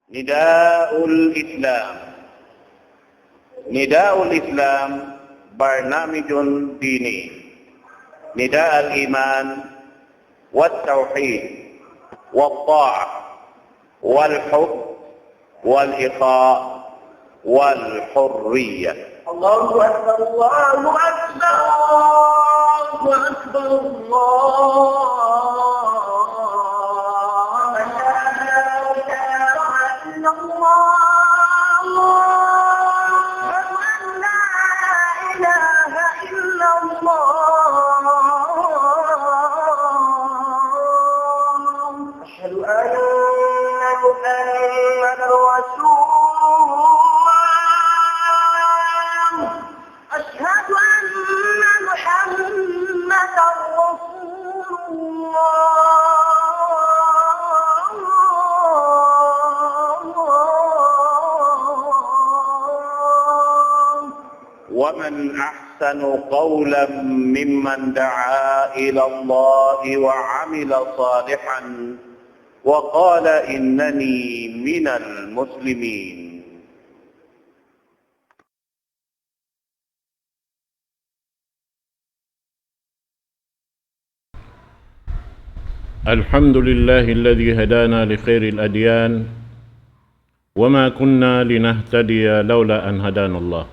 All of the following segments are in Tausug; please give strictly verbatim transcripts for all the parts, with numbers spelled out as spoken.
نداء الإسلام. نداء الإسلام برنامج ديني. نداء الإيمان والتوحيد والطاعة والحب والإخاء والحرية. الله أكبر، الله أكبر، الله أكبر، الله أكبر. أشهد أن لا إله إلا الله. أشهد أن لا إله إلا الله. أشهد أن محمدا رسول الله. أشهد أن محمدا رسول الله. ومن أحسن قولا ممن دعا إلى الله وعمل صالحا وقال إنني من المسلمين. الحمد لله الذي هدانا لخير الأديان وما كنا لنهتدي لولا أن هدانا الله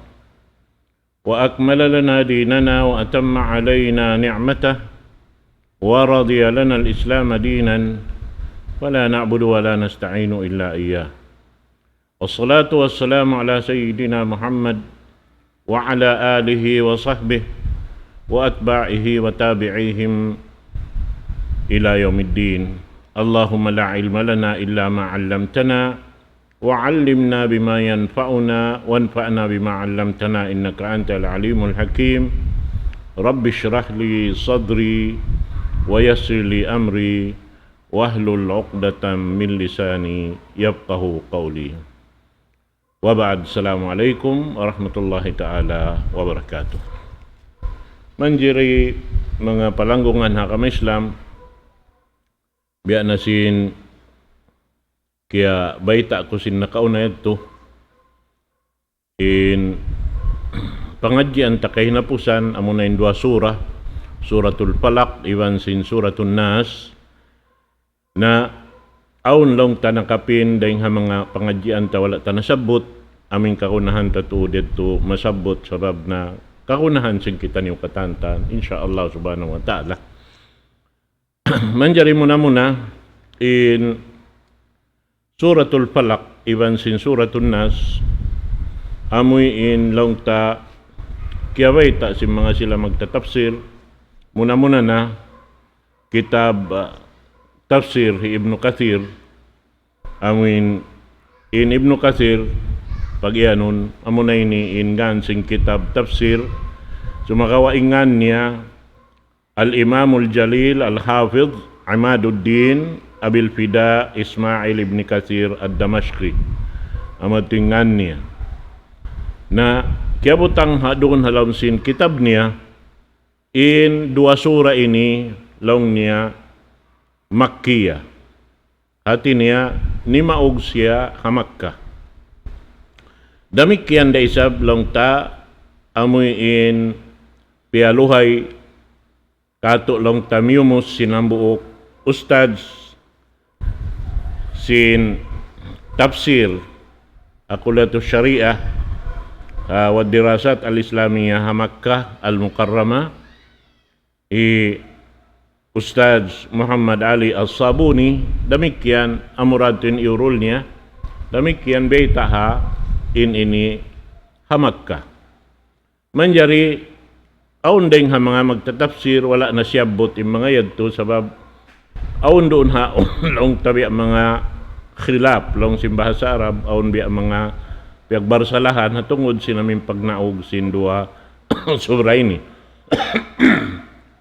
وأكمل لنا ديننا وأتم علينا نعمته ورضي لنا الإسلام دينا فلا نعبد ولا نستعين إلا إياه. والصلاة والسلام على سيدنا محمد وعلى آله وصحبه وأتباعه وتابعيهم إلى يوم الدين. اللهم لا علم لنا إلا ما علمتنا وعلمنا بما ينفعنا وانفعنا بما علمتنا إنك أنت العليم الحكيم. رب اشرح لي صدري ويسر لي أمري واحلل عقدة من لساني يفقهوا قولي. وبعد، السلام عليكم ورحمة الله تعالى وبركاته. Manjari manga palanggungan ha agama Islam, biya' na sin kiyabayta' ku sin nakauna yadtu, in pangadjian ta kahinapusan, amuna in duwa sura, Suratul Falaq iban sin Suratun Nas, na awn laung ta nakapin dayng ha manga pangadjian ta wala' ta nasabbut, amu in kagunahan ta tuud yadtu masabbut sabab na kagunahan sin kitaniyu katantan, insya Allah subhanahu wa ta'ala. Manjari muna-muna in Suratul Falaq iban sin Suratun Nas, amuin laung ta kiyabayta' sin manga sila magtatafsir, muna-muna na kitab, ah, tafsir hi Ibnu Kathir, amuin in Ibnu Kathir, pag-iyanun, amuna ini in ngan sin kitab tafsir, sumagawa' in ngan niya, Al-Imamul Jalil Al-Hafiz Imaduddin Abil Fida Ismail ibn Kathir Ad-Damashqi. Amu yadtu in ngan niya. Na kiyabutang ha duun ha lawm sin kitab niya, in duwa sura ini laung niya Makkiya. Hati niya, nimaug siya ha Makkah. Damikkiyan da isab laung ta amuin piyaluhay katu' laung ta miyumus sin hambuuk ustadz sin tafsir ha Kulliyatus Shariah, ah, wa Dirasat Al-Islamiyah ha Makkah Al-Mukarramah, hi Ustadz Muhammad Ali As-Sabuni, damikkiyan amura yadtu in iyurul niya, damikkiyan bayta' ha in ini ha Makkah. Manjari, awn dayng ha manga magtatafsir, wala' na siyabbut in manga yadtu, sabab awn duun ha, laung ta biya' manga khilaf, laung sin bahasa Arab, awn biya' manga piyagbarsalahan, ha tungud sin amuin pagnaug sin duwa sura ini.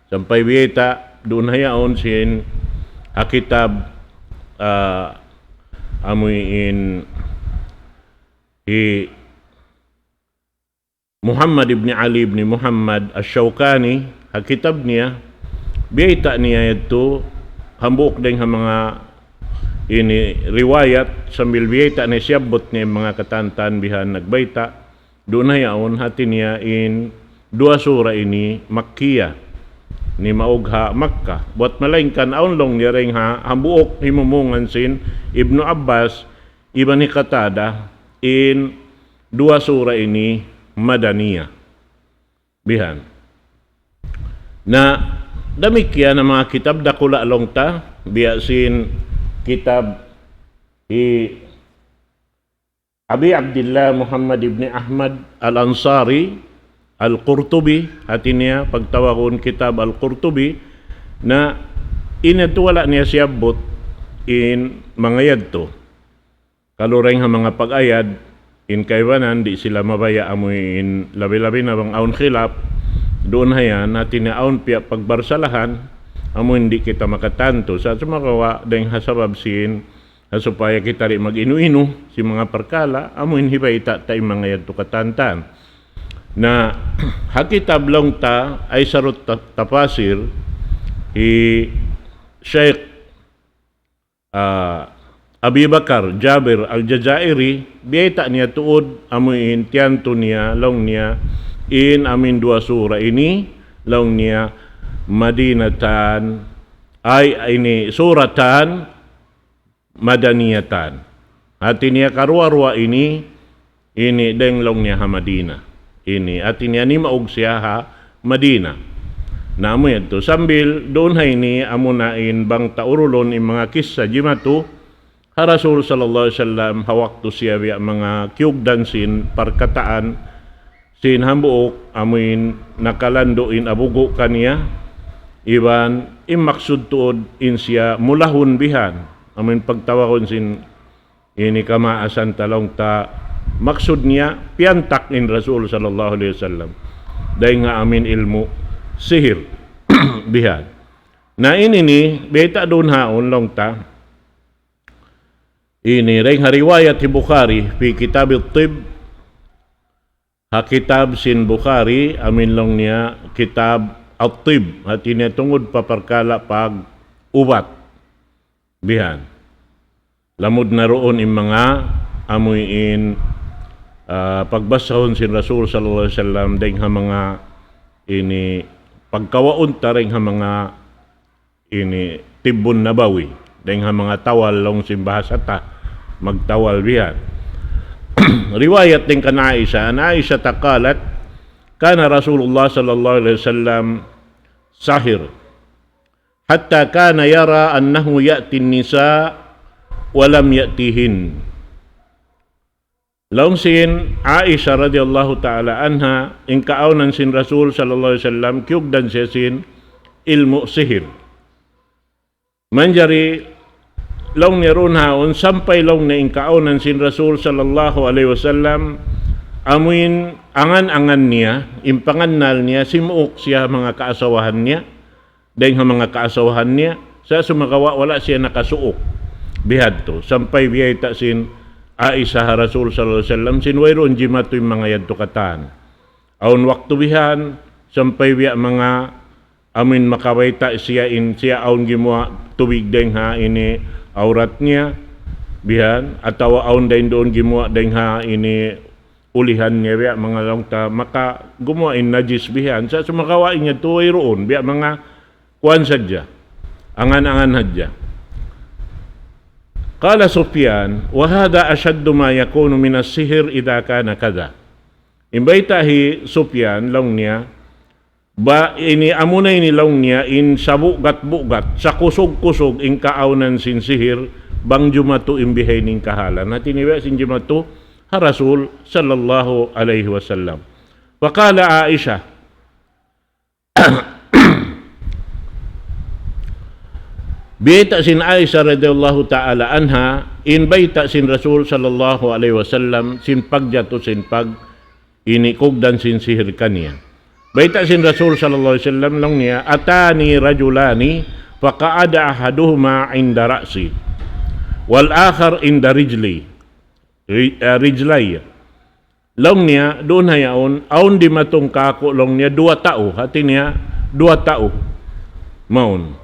Sampay biyayta', duun ha yaun sin ha kitab, ah, amuin hi Muhammad ibn Ali ibn Muhammad Ash-Shawkani, ha kitab niya, biyayta' niya yadtu, hambuuk dayng ha manga ini riwayat sambil biyayta' niya siyabbut niya in manga katan-katan bihan nagbayta', duun na yaun hati niya in duwa sura ini Makkiyah, nimaug ha Makkah. Buwat malaingkan awn laung niya dayn ha hambuuk himumungan sin Ibnu Abbas iban hi Qatada in duwa sura ini Madaniyah. Bihan. Na, damikkiyan in manga kitab dakula' laung ta, biya' sin kitab hi Abi Abdillah Muhammad ibn Ahmad Al-Ansari, Al-Qurtubi, hati niya pagtawagun kitab Al-Qurtubi, na in yadtu wala' niya siyabbut in manga yadtu. Kalu dayn ha manga pag-ayad, in kaibanan, di' sila mabaya' amu in labi-labi na bang awn khilaf, duun ha yan, hati niya awn piya pagbarsalahan, amu in di' kita makatantu. Sa' sumagawa', dayn ha sabab sin, ha supaya kita di' mag-inu-inu, sin manga parkala', amu in hibayta' ta in manga yadtu katan-katan. Na, ha kitab laung ta, Aisarut Ta-, Tafasir, hi Shaykh ah, Abi Bakar Jabir Al-Jazairi, biyayta' niya tuud amu in tiyantu niya, laung niya, in amu in duwa sura ini, laung niya, Madinatan, ay, ini, suratan Madaniyatan. Hati niya karuwa-ruwa ini, ini dayng laung niya ha Madina. Ini hati niya nimaug siya ha Madina. Na amu yadtu. Sambil duun ha ini amuna in bang ta urulun in manga kissa jimatu ha Rasul sallallahu alayhi wasallam ha waktu siya biya' manga kiyugdan sin parkataan sin hambuuk amu in nakalandu' in abugu' kaniya iban in maksud tuud in siya mulahun bihan amu in pagtawagun sin ini kamaasan ta laung ta maksud niya piyantak in Rasul sallallahu alayhi wasallam dayng ha amu in ilmu' sihir bihan. Na ini ini, biyayta' duun haun laung ta. Ini dayng ha riwayat hi Bukhari, fi kitab at-tibb, ha kitab sin Bukhari, amu in laung niya kitab at-tibb, hati niya tungud pa parkala' pag-ubat. Bihan. Lamud na duun in manga amu in, ah, pagbasahun sin Rasul sallallahu alayhi wasallam dayng ha manga ini pagkawaun ta dayng ha manga ini tibbun nabawi, dayng ha manga tawal laung sin bahasa ta, magtawal bihan. Riwayat dayng kan Aisha, عن عائشة قالت: كان رسول الله صلى الله عليه وسلم ساهر، حتى كان يرى أنه يأتي النساء ولم يأتهن. Laung sin Aisha radiyallahu ta'ala anha, in kaawnan sin Rasul sallallahu alayhi wasallam, kiyugdan siya sin ilmu' sihir. Manjari laung niya duun haun, sampay laung niya in kaawnan sin Rasul sallallahu alayhi wasallam, amu in angan-angan niya, in pangannal niya, simuuk siya manga kaasawahan niya, dayng ha manga kaasawahan niya, sa' sumagawa' wala' siya nakasuuk. Bihadtu, sampay biyayta' sin Aisha ha Rasul sallallahu alayhi wasallam, sin wayruun jimatu in manga yadtu katan. Awn waktu bihan, sampay biya' manga amu in makabayta' siya in siya awn gimuwa' tubig dayng ha ini awrat niya, bihan, atawa awn dayn duun gimuwa' dayng ha ini ulihan niya biya' manga laung ta maka gumuwa' in najis bihan. Sa' sumagawa' in yadtu wayruun, biya' manga kuwan sadja. Angan-angan hadja. قال سفيان: وهذا أشد ما يكون من السحر إذا كان كذا. In bayta' hi Sufyan, laung niya, ba, ini amuna ini laung niya, in sabugat-bugat, sakusug-kusug, in kaawnan sin sihir, bang jumatu in bihaini in kahalan. Hati niya sin jumatu, ha Rasul sallallahu alayhi wasallam. فقال عائشة, biyayta' sin Aisha radiyallahu ta'ala anha, in bayta' sin Rasul sallallahu alayhi wasallam, sin pagjatu, sin pag-, ini kugdan sin sihir kaniya. Bayta' sin Rasul sallallahu alayhi wasallam laung niya, أتاني رجلان فقعد أحدهما عند رأسي والآخر عند رجلي. Ri-, eh, رجلي. Laung niya, duun ha yaun, awn dimatung kāku' laung niya, duwa tau, hati niya, duwa tau. Mawn.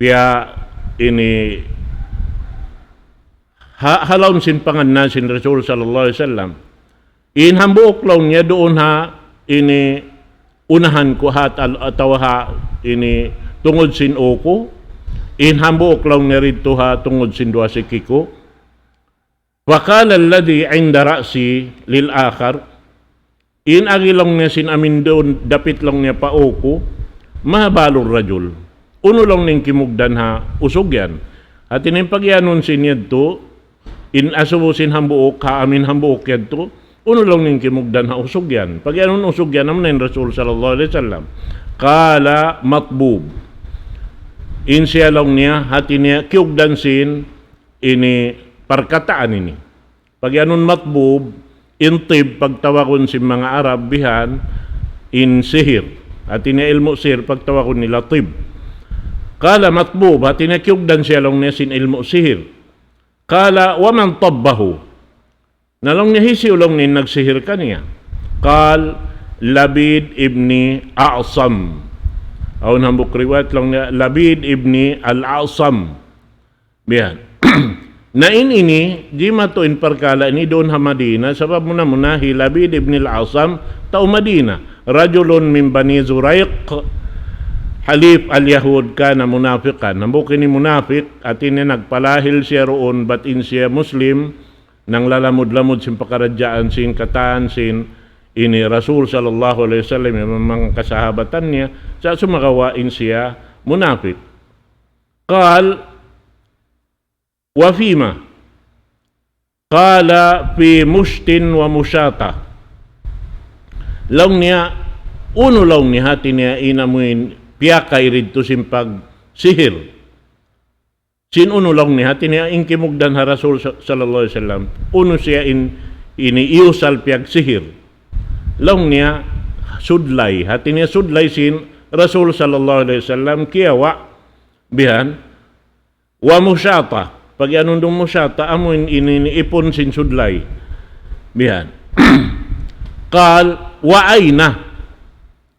Piya ini ha, ha lawm sin pangan na sin Rasul sallallahu alayhi wasallam. In hambuuk laung niya duun ha ini unahan ku ha, atawa ha ini tungud sin ū ku. In hambuuk laung niya didtu ha tungud sin duwa siki ku. فقال الذي عند رأسي للآخر, in agi laung niya sin amin duun dapit laung niya pa ū ku, ما بال الرجل, unu laung niya in kimugdan ha usug yan. Hati niya in pagiyanun sin yadtu, in asubu sin hambuuk, ha amin hambuuk yadtu, unu laung niya in kimugdan ha usug yan. Pagiyanun usug yan, amuna in Rasul sallallahu alayhi wasallam. قال مطبوب. In siya laung niya, hati niya, kiyugdan sin ini parkataan ini. Pagiyanun matbub, in tib pagtawagun sin manga Arab bihan, in sihir. Hati niya ilmu' sihir pagtawagun nila tib. قال مطبوب, hati niya kiyugdan siya laung niya sin ilmu' sihir. قال ومن طبه. Na laung niya hisiyu laung niya in nagsihir kaniya. قال لبيد بن الأعصم. Awn hambuuk riwayat laung niya Labid ibn al-Asam. Bihan. Na in ini, jimatu in parkala' ini duun ha Madina, sabab muna-muna hi Labid ibn al-Asam, tau Madina. رجل من بني زريق حليف اليهود كان منافقا. Hambuuk ini munafik, hati niya nagpalahil siya duun, bat in siya Muslim, nanglalamud-lamud sin pakaradjaan sin katan sin ini Rasul sallallahu alayhi wasallam, in manga kasahabatan niya, sa' sumagawa' in siya munafik. قال وفيما؟ قال في مشط ومشاطة. Laung niya, unu laung niya hati niya in amuin piyakay didtu sin pagsihir. Sin unu laung niya hati niya in kimugdan ha Rasul sa-, sallallahu alayhi wasallam. Unu siya in, ini iyusal piyagsihir. Laung niya sudlay. Hati niya sudlay sin Rasul sallallahu alayhi wasallam kiyawa' bihan. ومشاطة. Pagiyanun duun mushata, amu in ini, ini ipun sin sudlay. Bihan. قال وأين؟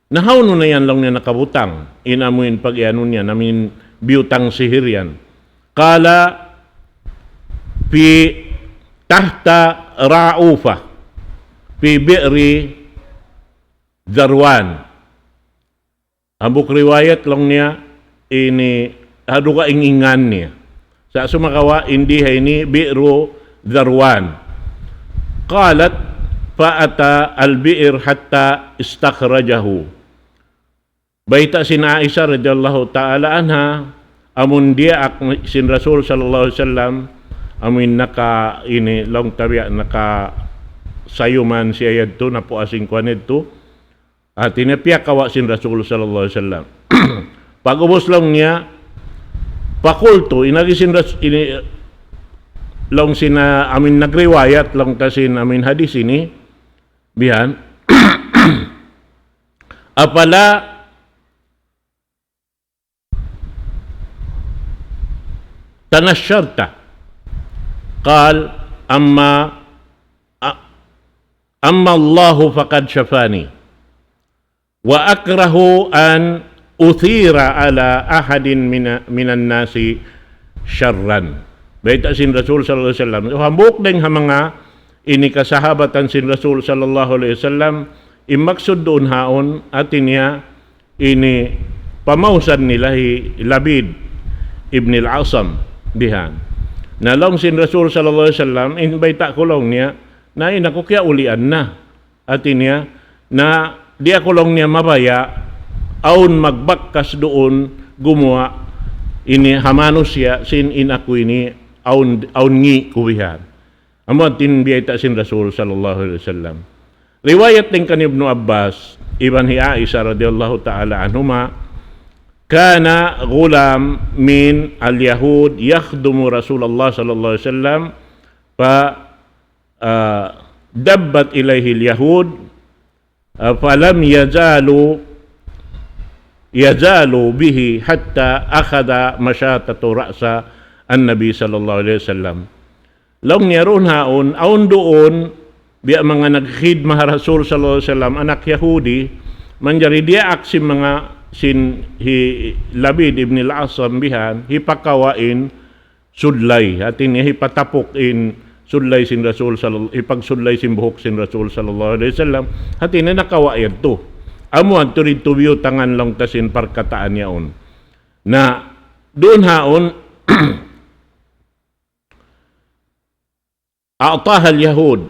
Na hawnu na yan laung niya nakabutang. In amu in pagiyanun niya, amu in biyutang sihir yan. قال في تحت رعوفة في بئر ذروان. Hambuuk riwayat laung niya ini ha dugaing ngan niya. Sa' sumagawa' in di ha ini Bi'ru Dharwan. قالت فأتى البئر حتى استخرجه. Bayta' sin Aisha radiyallahu ta'ala anha, amun diyaak sin Rasul sallallahu alayhi wasallam, amun naka ini laung ta biya' nakasayuman siya yadtu, napuas in kuwan yadtu, hati niya piyakawa' sin Rasul sallallahu alayhi wasallam. Pag'ubus laung niya, فقلت, in agi sin Ras-, ini, laung sin, ah, amin nagriwayat, laung ta sin amin hadis ini, bihan. أفلا تنشرت؟ قال أما، أما الله فقد شفاني وأكره أن أثير على أحد من، من الناس شرا. Bayta' sin Rasul sallallahu alayhi wasallam. So, hambuuk dayn ha manga ini kasahabatan sin Rasul sallallahu alayhi wasallam, in maksud duun haun, hati niya, ini pamausan nila hi Labid ibn al-Asam bihan. Na laung sin Rasul sallallahu alayhi wasallam, in bayta' ku laung niya, na in aku kiyaulian na. Hati niya, na di' aku laung niya mabaya', awn magbakkas duun gumuwa' ini ha manusiya' sin in aku ini awn, awn ngi' ku bihan. Amu in biyayta' sin Rasul sallallahu alayhi wasallam. Riwayat dayn kan Ibnu Abbas, iban hi Aisha radiyallahu ta'ala anhuma, كان غلام من اليهود يخدم رسول الله صلى الله عليه وسلم، ف، آه، دبت إليه اليهود، فلم يزالوا، يزالوا به حتى أخذ مشاطة رأس النبي صلى الله عليه وسلم. Laung niya duun haun, awn duun, biya' manga nagkhidma ha Rasul sallallahu alayhi wasallam, anak Yahudi, manjari diyaak sin manga sin hi Labid ibn al-Asam bihan, hipakawa' in sudlay. Hati niya hipatapuk in sudlay sin Rasul sallal-, hipagsudlay sin buhuk sin Rasul sallallahu alayhi wasallam. Hati niya nakawa' yadtu. Amu yadtu didtu biyutangan laung ta sin parkataan yaun. Na, duun haun, أعطاها اليهود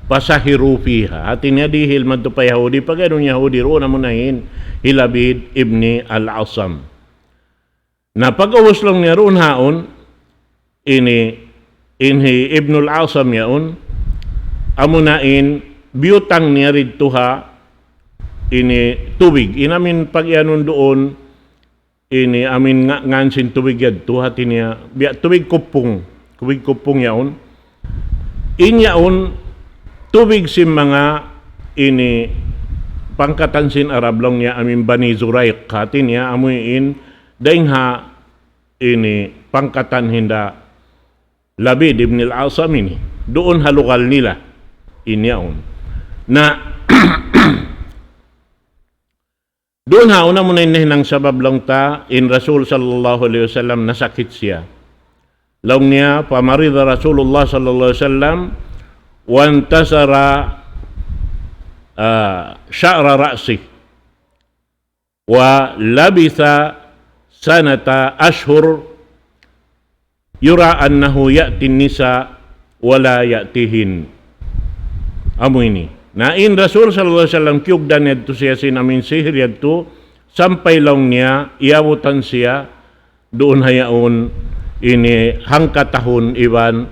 فسخروا فيها. Hati niya dihil madtu pa Yahudi, pag-anu in Yahudi, duun amuna in hi Labid ibn al-Asam. Na pag-ubus laung niya duun haun, ini, in hi Ibnul Asam yaun, amuna in biyutang niya didtu ha ini tubig. In amin pag-iyanun duun, ini amin nga-, ngan sin tubig yadtu, hati niya, biya' tubig kupung, tubig kupung yaun. In yaun, tubig sin manga ini pangkatan sin Arab laung niya amin Bani Zuraiq, hati niya, amu in dayn ha ini pangkatan hinda Labid ibn al-Asam ini. Duun ha lugal nila. In yaun. Na, duun haun amuna in nahinang sabab laung ta, in Rasul sallallahu alayhi wasallam nasakit siya. Laung niya, فمرض رسول الله صلى الله عليه وسلم وانتثر، ah, شعر رأسه ولبث ثلاثة أشهر يرى أنه يأتي النساء ولا يأتيهن. Amu ini. Na in Rasul sallallahu alayhi wasallam kiyugdan yadtu siya sin amin sihir yadtu, sampay laung niya, iyabutan siya, duun ha yaun, ini hangka tahun iban,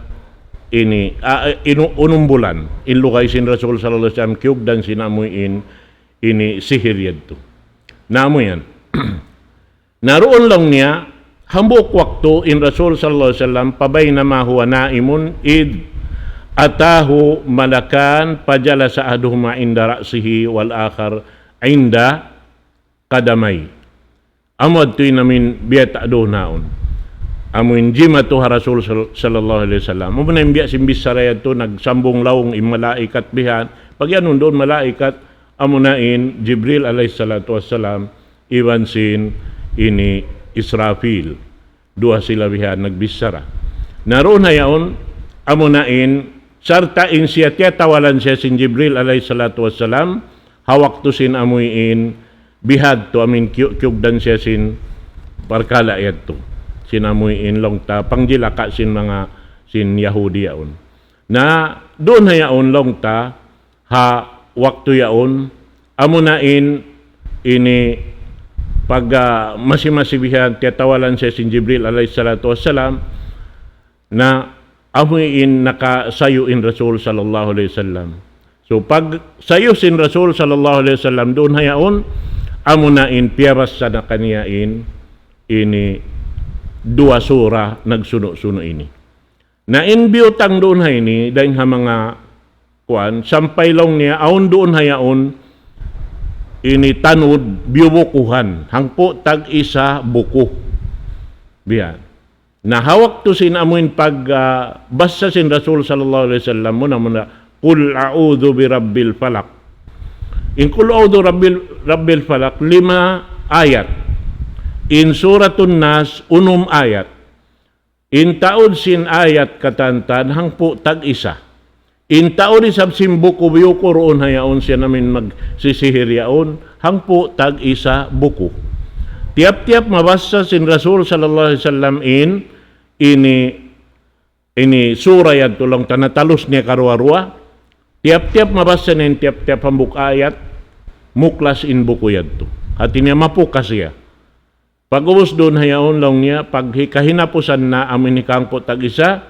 ini, ah, inu-, unum bulan. In lugay sin Rasul sallallahu alayhi wasallam kiyugdan sin amu in, ini sihir yadtu. Na amu yan. Na duun laung niya, hambuuk waktu in Rasul sallallahu alayhi wasallam, فبينما هو نائم إذ أتاه ملكان فجلس أحدهما عند رأسه والآخر عند قدميه. Amu yadtu in amin biyayta' duun haun. Amu in jimatu ha Rasul sal-, sallallahu alayhi wasallam. Amu na in biya' sin bichara yadtu, nagsambung laung in malaikat bihan. Pag-iyanun duun malaikat, amu na in Jibril alayhi salatu wassalam, iban sin ini Israfil. Duwa sila bihan nagbichara. Na duun ha yaun, amu na in, sarta' in siya tiyatawalan siya sin Jibril alayhi salatu wassalam, ha waktu sin amu in bihadtu amin kiyu-, kiyugdan siya sin parkala' yadtu. Sin amu in laung ta, pangjilaka sin manga sin Yahudi yaun. Na duun ha yaun laung ta, ha waktu yaun, amu na in ini pag, ah, masi-masi bihan tiyatawalan siya sin Jibril alayhi salatu wassalam, na amu in nakasayu in Rasul sallallahu alayhi wasallam. So, pagsayu sin Rasul sallallahu alayhi wasallam duun ha yaun, amu na in piyabassa na kaniya in, ini duwa sura nagsunu'-sunu' ini. Na in biyutang duun ha ini, dayn ha manga kuwan, sampay laung niya, awn duun ha yaun, ini tanud, biyubukuhan, hangpu' tag-isa buku. Biya'. Na ha waktu sin amuin pag, ah, bassa sin Rasul sallallahu alayhi wasallam, muna-muna, قل أعوذ برب الفلق. In قل أعوذ برب، برب الفلق, lima ayat. In Suratun Nas, unum ayat. In taud sin ayat katantan hangpu' tag-isa. In taud isab sin buku biyuku duun ha yaun siya amin magsisihir yaun, hangpu' tag-isa buku. Tiyap-tiyap mabassa sin Rasul sallallahu alayhi wasallam in, ini, ini sura yadtu laung ta natalus niya karuwa-ruwa. Tiyap-tiyap mabassa niya in tiyap-tiyap hambuuk ayat, muklas in buku yadtu. Hati niya mapukas siya. Pag'ubus duun ha yaun laung niya, pag hi-, kahinapusan na amu in hikahangpu' tag-isa,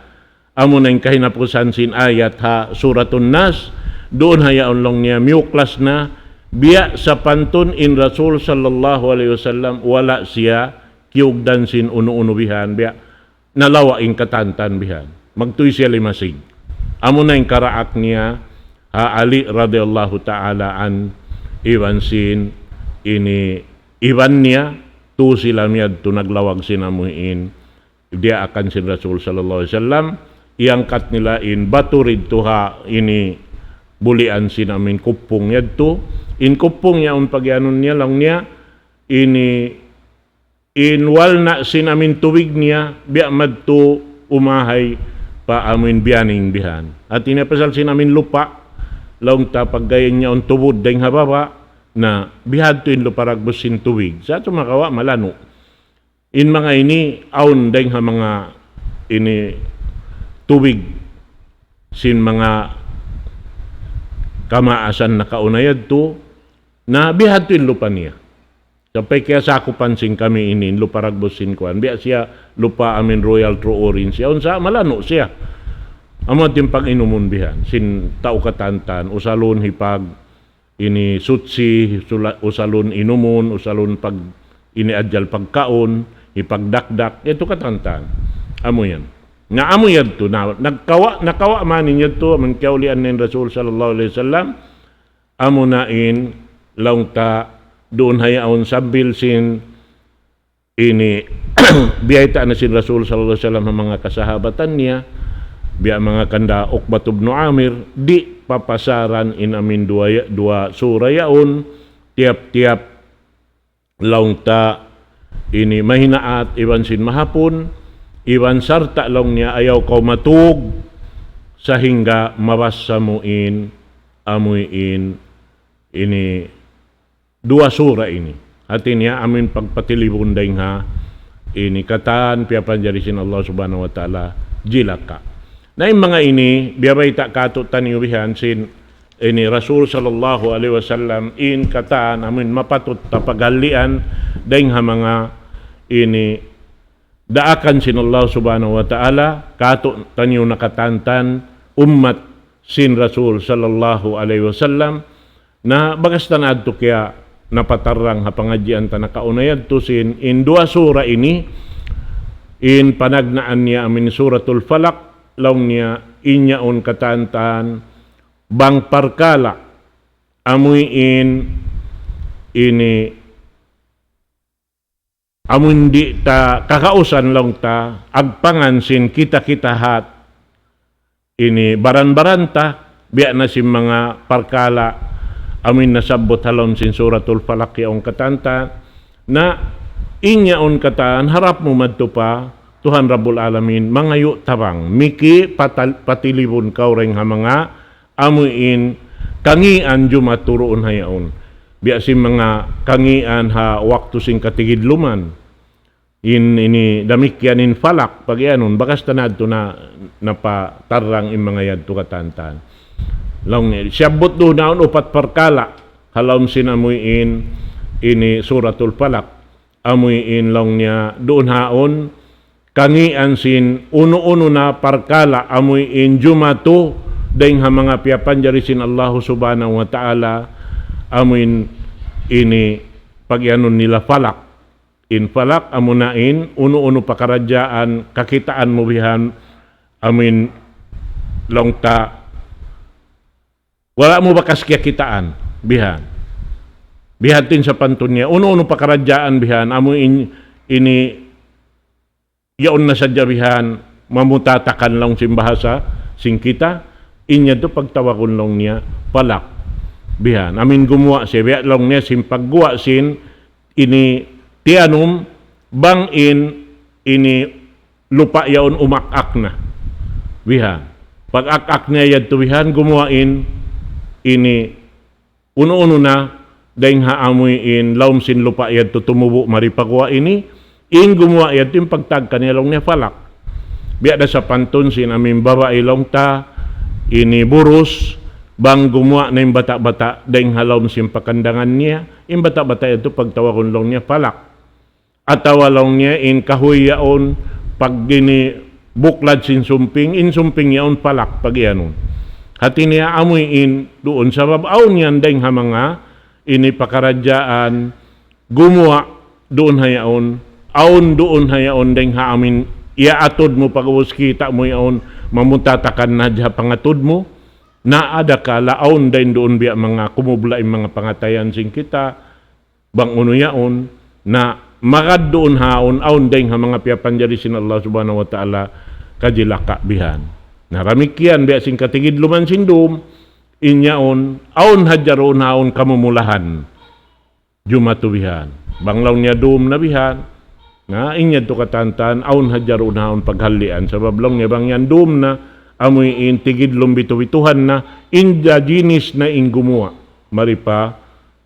amu na in kahinapusan sin ayat ha Suratun Nas, duun ha yaun laung niya, miyuklas na, biya' sapantun in Rasul sallallahu alayhi wasallam, wala' siya kiyugdan sin unu-unu bihan, biya' nalawa' in katantan bihan. Magtuy siya limasig. Amu na in karaak niya, ha Ali radiyallahu ta'ala an, iban sin ini iban niya, tu sila miyadtu naglawag sin amuin diyaakan sin Rasul sallallahu alayhi wasallam, iyangkat nila in batu didtu ha ini bulian sin amuin kuppung yadtu. In kuppung yaun pagiyanun niya laung niya, ini in walna' sin amuin tubig niya, biya' madtu umahay pa amuin biyaning bihan. Hati niya pasal sin amuin lupa', laung ta paggayan niya un tubud dayng ha baba', na bihadtu in lupa' ragbus sin tubig. Sa' tu makawa' malanu'. In manga ini, awn dayng ha manga ini tubig sin manga kamaasan nakauna yadtu, na bihadtu in lupa' niya. Sampay kiyasakupan sin kami ini, in lupa' ragbus sin kuwan. Biya' siya lupa' amuin Royal True Orange. Yaun sa' malanu' siya. Amu in pag-inumun bihan, sin tau katantan, usalun hipag ini sutsi, sula-, usalun inumun, usalun pag ini adjal pagkaun, hipagdakdak, yadtu katantan. Amu yan. Na amu yadtu, na, nagkawa', nakawa' man in yadtu, amun kiyaulian na in Rasul sallallahu alayhi wasallam, amu na in laung ta duun ha yaun sambil sin ini biyayta' na sin Rasul sallallahu alayhi wasallam ha manga kasahabatan niya, biya' manga kanda Uqbat ibn Amir, di' papasaran in amuin duwa ya-, duwa sura yaun, tiyap-tiyap laung ta ini mahinaat iban sin mahapun, iban sarta' laung niya ayaw kaw matug, sahingga mabassa mu in amuin ini duwa sura ini. Hati niya amuin pagpatilibun dayng ha ini katan piyapanjari sin Allah Subhanahu wa Ta'ala jilaka. Na in manga ini, biyabayta' katu'taniyu bihan sin ini Rasul sallallahu alayhi wasallam in katan amuin mapatut ta paghalian dayng ha manga ini daakan sin Allah Subhanahu wa Ta'ala, katu'taniyu nakatantan ummat sin Rasul sallallahu alayhi wasallam, na bakas ta na adtu kiya napatarrang ha pangadjian ta nakauna yadtu sin in duwa sura ini, in panagnaan niya amuin Suratul Falaq, laung niya in yaun katantan, bang parkala', amuin ini amun di' ta kakausan laung ta, agpangan sin kita-kita hat ini baran-baran ta, biya' na sin manga parkala' amun nasabbut ha lawm sin Suratul Falaq yaun katantan, na in yaun katan harap mu madtu pa Tuhan Rabbul Alamin, mangayu' tabang, miki patal-, patilibun kaw dayng ha manga amuin kangīan jumatu duun ha yaun. Biya' sin manga kangīan ha waktu sin katigidluman. In, ini damikkiyan in falak, pagiyanun, bakas ta na adtu na, napatarrang in manga yadtu katantan. Laung niya, siyabbut duun ha yaun upat parkala', ha lawm sin amuin, ini Suratul Falaq. Amuin laung niya duun ha yaun, kangīan sin unu-unu na parkala' amuin jumatu dayng ha manga piyapanjari sin Allahu Subhanahu wa Ta'ala, amuin ini pagiyanun nila falak. In falak amuna in unu-unu pakaradjaan kakitaan mu bihan, amuin laung ta wala' mu bakas kiyakitaan, bihan. Bihan tin sapantun niya, unu-unu pakaradjaan bihan, amu in, ini, yaun na sadja bihan, mamutatakan laung sin bahasa, sin kita, in yadtu pagtawagun laung niya, falak. Bihan, amuin gumuwa' siya, biya' laung niya, sin pagguwa' sin, ini tiyanum, bang in ini lupa' yaun umak-ak na. Bihan. Pag-ak-ak niya yadtu bihan, gumuwa' in ini unu-unu na, dayng ha amuin lawm sin lupa' yadtu tumubu' mari pa guwa' ini, in gumuwa' yadtu in pagtawag kaniya laung niya falak. Biya' da sapantun sin amuin babai laung ta, ini burus, bang gumuwa' na in bata'-bata' dayng ha lawm sin pakandangan niya, in bata'-bata' yadtu pagtawagun laung niya falak. Atawa laung niya in kahuy yaun pag ini buklad sin sumping, in sumping yaun falak pagiyanun. Hati niya amuin duun sabab awn yan dayng ha manga ini pakaradjaan gumuwa' duun ha yaun, awn duun ha yaun dayng ha amuin iyaatud mu pag'ubus kita' mu yaun mamutatakan na hadja ha pangatud mu, na adakala awn dayn duun biya' manga kumubla' in manga pangatayan sin kita, bang unu yaun, na magad duun ha yaun, awn dayng ha manga piyapanjari sin Allah Subhanahu wa Ta'ala kajilaka' bihan. Na damikkiyan biya' sin katigidluman sin dum, in yaun, awn hadja duun ha yaun kamumulahan. Jumatu bihan. Bang laung niya dum na bihan, Na, in yadtu katantan, awn hadja duun ha awn paghalian. Sabab laung niya bang yan dum na, amuin tigidlum bitu-bituhan na, in da jinis na in gumuwa'. Mari pa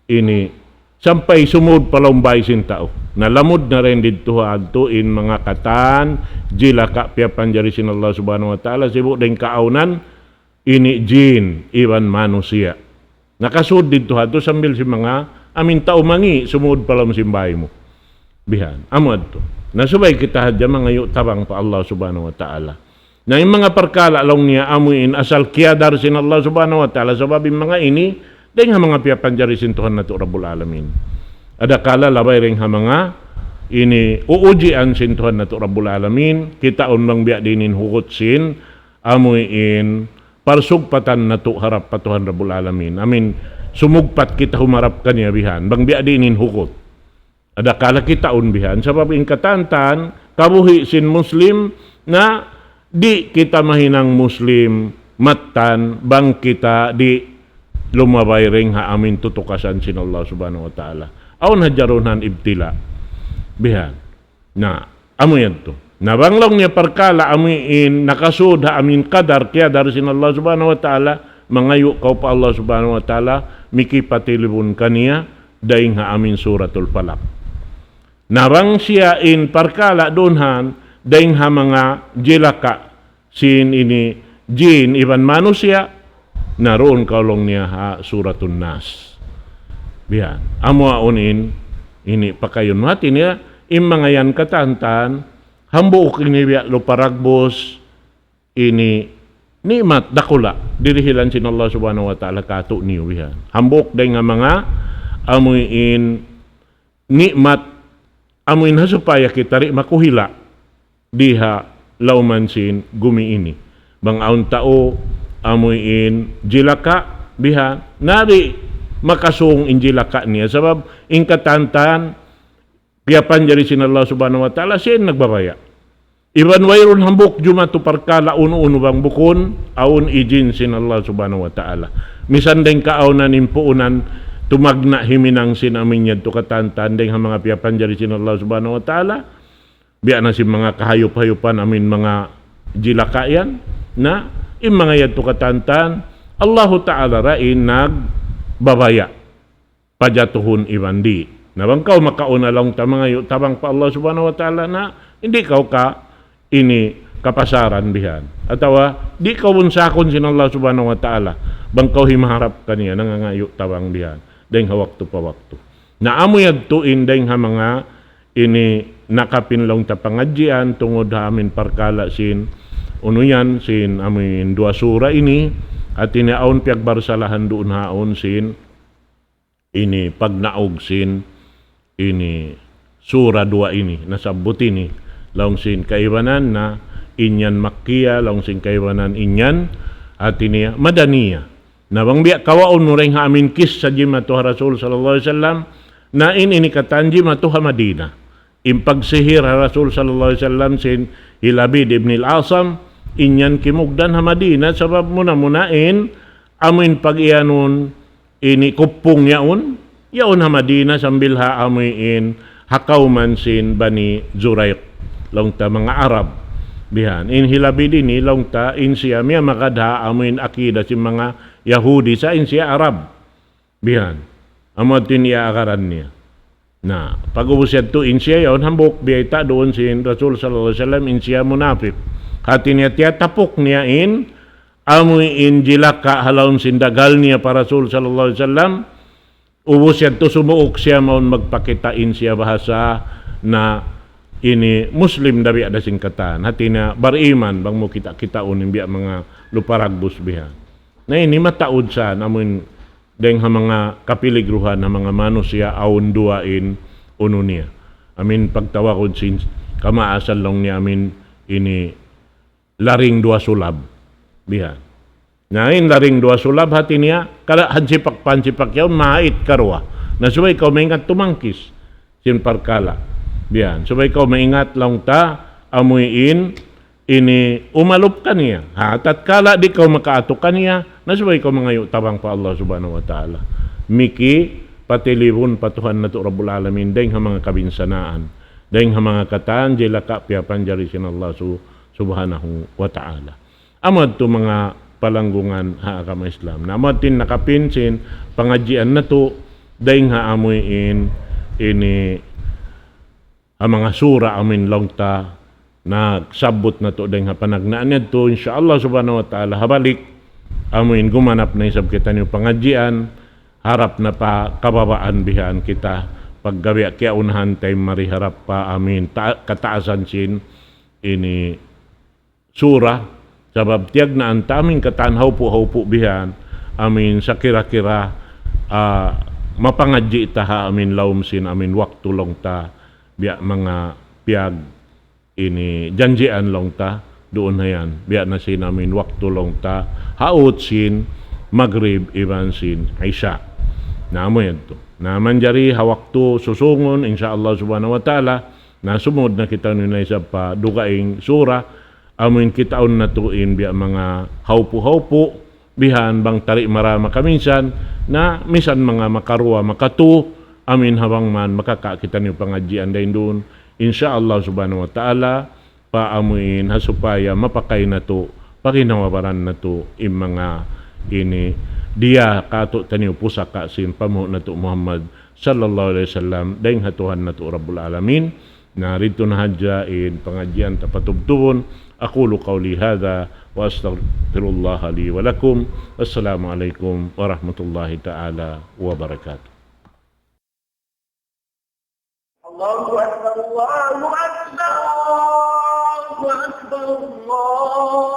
ini, sampay sumud pa lawm bay sin tau. Na lamud na dayn didtu ha adtu in manga katan, jilaka piyapanjari sin Allah Subhanahu wa Ta'ala, sibu' dayn kaawnan, ini jin, iban manusiya'. Nakasud didtu ha adtu sambil sin manga, amin tau mangi', sumud pa lawm sin bay mu. Bihan, amu adtu. Na subay kita hadja mangayu' tabang pa Allah Subhanahu wa Ta'ala. Na in manga parkala' laung niya amuin asal kiyadar sin Allah Subhanahu wa Ta'ala, sabab in manga ini, dayn ha manga piyapanjari sin Tuhan natu' Rabbul Alamin. Adakala labay dayn ha manga ini uujian sin Tuhan natu' Rabbul Alamin, kitaun bang biya' diin in hugut sin, amuin parsugpatan natu' harap pa Tuhan Rabbul Alamin. Amin, sumugpat kita humarap kaniya bihan, bang biya' diin in hugut. Adakala kitaun bihan, sabab in katantan, kabuhi' sin Muslim, na di' kita mahinang Muslim, mattan, bang kita di' lumabay dayn ha amin tutukasan sin Allah Subhanahu wa Ta'ala. Awn hadja duun ha ibtila. Bihan. Na, amu yadtu. Na bang laung niya parkala' amuin nakasud ha amin kadar, kiyadar sin Allah Subhanahu wa Ta'ala, mangayu' kaw pa Allah Subhanahu wa Ta'ala, mikipatilibun kaniya, dayn ha amin Suratul Falaq. Na bang siya in parkala' duun ha, dayn ha manga jilaka, sin ini jin iban manusiya', na duun kaw laung niya ha Suratun Nas. Bihan. Amu awn in, ini pakayun. Hati niya, in manga yan katantan, hambuuk ini biya' lupa ragbus, ini ni'mat dakula', dirihilan sin Allah Subhanahu wa Ta'ala kātu'niyu bihan. Hambuuk dayn ha manga, amuin ni'mat, amuin ha supaya kita di' makuhila'. Di ha lawman sin gumi ini. Bang awn tau amuin jilaka bihan, na di' makasung in jilaka niya. Sabab in katantan, piyapanjari sin Allah Subhanahu wa Ta'ala, siya in nagbabaya'. Iban wayruun hambuuk jumatu parkala' unu-unu bang bukun, awn ijin sin Allah Subhanahu wa Ta'ala. Misan dayn kaawnan in puunan, tumagna' himinang sin amuin yadtu katantan, dayn ha manga piyapanjari sin Allah Subhanahu wa Ta'ala, biya' na sin manga kahayup-hayupan amuin manga jilaka yan, na in manga yadtu katantan, Allahu Ta'ala ra in nagbabaya', pajatuhun iban di'. Na bang kaw makauna laung ta mangayu' tabang pa Allah Subhanahu wa Ta'ala na, di' kaw ka ini kapasaran bihan. Atawa, di' kaw bunsakun sin Allah Subhanahu wa Ta'ala. Bang kaw himaharap kaniya, nangangayu' tabang bihan. Dayn ha waktu pa waktu. Na amu yadtu in dayn ha manga ini nakapin laung ta pangadjian tungud ha amuin parkala' sin unu yan, sin amuin duwa sura ini, hati niya awn piyagbarsalahan duun ha awn sin ini pagnaug sin ini sura duwa ini, nasabbut ini, laung sin kaibanan na in yan Makkiya, laung sin kaibanan in yan, hati niya, Madaniya. Na bang biya' kawaun mu dayn ha amuin kissa jimatu ha Rasul sallallahu alayhi wasallam, na in ini katan jimatu ha Madina. In pagsihir ha Rasul sallallahu alayhi wasallam sin hi Labid ibn al-Asam, in yan kimugdan ha Madina, sabab muna-muna in amuin pag-iyanun ini kuppung yaun, yaun ha Madina sambil ha amuin ha kawman sin Bani Zuraiq, laung ta manga Arab. Bihan, in hi Labid ini laung ta in siya miyamagad ha amuin akida sin manga Yahudi sa' in siya Arab. Bihan. Amu yadtu in iyaagaran niya. Na, pag'ubus yadtu in siya yaun hambuuk biyayta' duun sin Rasul sallallahu alayhi wasallam in siya munapik. Hati niya tiyatapuk niya in, amuin jilaka ha lawm sin daghal niya pa Rasul sallallahu alayhi wasallam. Ubus yadtu sumuuk siya mawn magpakita' in siya bahasa na ini Muslim da biya' da sin katan. Hati niya bariman bang mu kita'-kitaun in biya' manga lupa ragbus bihan. Na ini mataud sa amuin dayng ha manga kapiligruhan ha manga manusiya' awn duwa in unu niya. Amuin pagtawagun sin kamaasan laung niya amuin ini laring duwa sulab. Bihan. Na in laring duwa sulab hati niya, kada hansipak-pansipak yaun, mahait karuwa. Na subay kaw maingat tumangkis sin parkala'. Bihan. Subay kaw maingat laung ta, amuin ini umalup kaniya. Ha, tatkala di' kaw makaatu kaniya, na subay kaw mangayu' tabang pa Allah Subhanahu wa Ta'ala. Miki patilibun pa Tuhan natu' Rabbul Alamin dayng ha manga kabinsanaan. Dayng ha manga katan, jilaka piyapanjari sin Allah su-, subhanahu wa ta'ala. Amu yadtu manga palanggungan ha agama Islam. Na amu yadtu in nakapin sin pangadjian natu', dayng ha amuin ini ha manga sura amuin laung ta, na sabbut natu' dayng ha panagnaan yadtu, insya Allah subhanahu wa ta'ala, ha balik, amuin gumanap na isab kitaniyu pangadjian, harap na pa kababaan bihan kita, pagga biya' kiyaunahan ta in mari harap pa amuin ta-, kataasan sin ini sura, sabab tiyagnaan ta amuin katan haupu'-haupu' bihan, amuin sakira-kira, ah, mapangadji' ta ha amuin lawm sin amuin waktu laung ta, biya' manga piyag ini janjian laung ta, duun ha yan, biya' na sin amuin waktu laung ta, ha ut sin Magrib iban sin Isya. Na amu yadtu. Na manjari ha waktu susungun, insya Allah subhanahu wa ta'ala, na sumud na kitaniyu na isab pa dugaing sura, amuin kitaun natu' in biya' manga haupu'-haupu', bihan bang tari' mara makaminsan, na misan manga makaruwa, makatu, amuin ha bang man makaka' kitaniyu pangadjian dayn duun. Insya Allah subhanahu wa ta'ala, pa amuin ha supaya mapakay natu', pa ginhawa-baran natu', in manga ini, diya katu'taniyu pusaka sin panghu' natu' Muhammad sallallahu alayhi wasallam, dayng ha Tuhan natu' Rabbul Alamin. Na didtu na hadja in pangadjian ta patubtubun. أقول قولي هذا وأستغفر الله لي ولكم. السلام عليكم ورحمة الله تعالى وبركاته. الله أكبر، الله أكبر، الله أكبر، الله